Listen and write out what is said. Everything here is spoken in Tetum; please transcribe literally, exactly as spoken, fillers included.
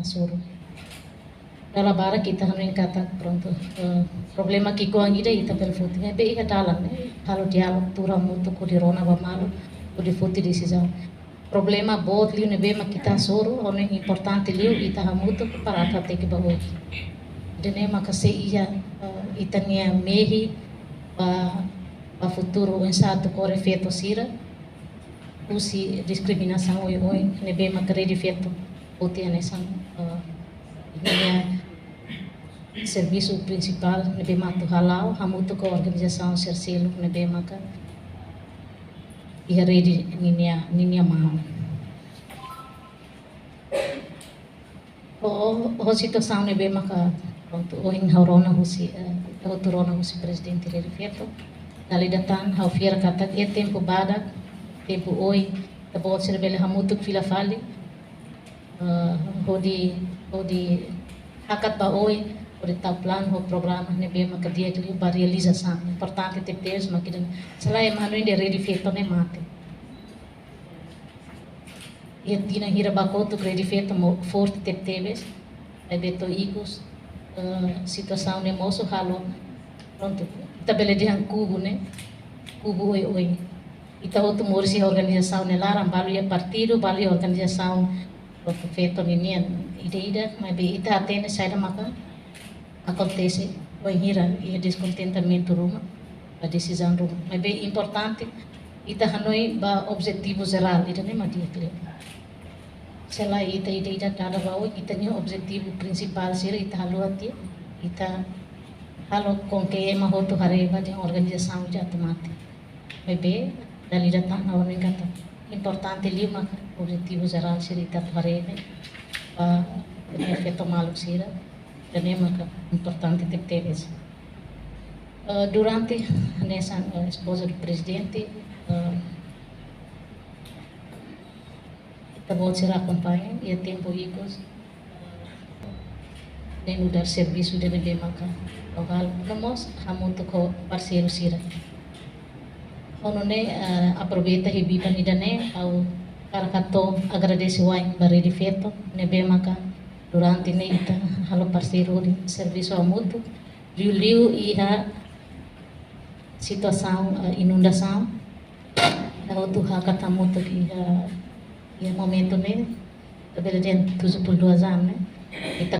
hasoru. Dala barak ita hanoin katak prontu, eh, problema ki'ikoan ida ita bele foti, ne'ebé iha dalan, eh, halo diálogu, tuur hamutuk hodi rona ba malu, hodi foti desizaun. Problema boot liu ne'ebé mak ita hasoru, hanoin importante liu ita hamutuk para atu hateke ba oin. Ida-ne'e maka sei iha, eh, ita-nia mehi ba, ba futuru oinsá atu kore feto sira husi diskriminasaun oioin ne'ebé maka Rede Feto foti hanesan, eh, ninia servisu prinsipál ne'ebé mak atu hala'o hamutuk ho organizasaun sira seluk ne'ebé maka iha rede ninia, ninia maun. Ho, ho situasaun ne'ebé maka prontu ohin ha'u rona husi, eh, ha'u hotu rona husi Prezidente Rede Feto. Dala ida tan ha'u fiar katak iha tempu badak, tempu oin, ita-boot sira bele hamutuk fila fali, eh, hodi, hodi hakat ba oin, hodi tau planu ho programa ne'ebé maka di'ak liu ba realizasaun. Importante tebes mak ida-ne'e, se lae ema hanoin dehan Rede Feto ne'e mate. Iha tinan hira ba kotuk Rede Feto mós forte tebetebes, maibé to'o ikus, eh, situasaun ne'e mosu halo, prontu, ita bele dehan kubu ne'e, kubu oioin. Ita hotu moris iha organizasaun nia laran, balu iha partidu, balu iha organizasaun prontu feto ninian ida-idak, maibé ita hatene saida maka akontese, bainhira iha deskontentamentu ruma, ba desizaun ruma. Maibé importante ita hanoin ba objetivu jerál, ida-ne'e mak di'ak liu. Se lae ita ida-idak dada ba oin, ita-nia objetivu prinsipál sira ita haluha tiha, ita halo konke ema hotu haree ba dehan organizasaun ida atu mate. Maibé, dala ida tan ha'u hanoin katak importante liu maka objetivu jerál sira ita atu haree ne'e, ba, ba feto maluk sira, ida-ne'e maka importante tebetebes. Eh, durante hanesan, eh, espoza do prezidente, eh, ita-boot sira akompaña, iha tempu ikus, ne'e nu'udar servisu ida ne'ebé maka lokál, no mós hamutuk ho parseiru sira. Ha'u nune'e, eh, aproveita iha biban ida-ne'e, ha'u hakarak atu agradese wa'in ba Rede Feto, ne'ebé maka durante ne'e ita halo parseiru hodi servisu hamutuk, liuliu iha situasaun, eh, inundasaun, ita hotu hakat hamutuk iha, iha momentu ne'e, ita bele dehan tujuh puluh dua jam ne'e, ita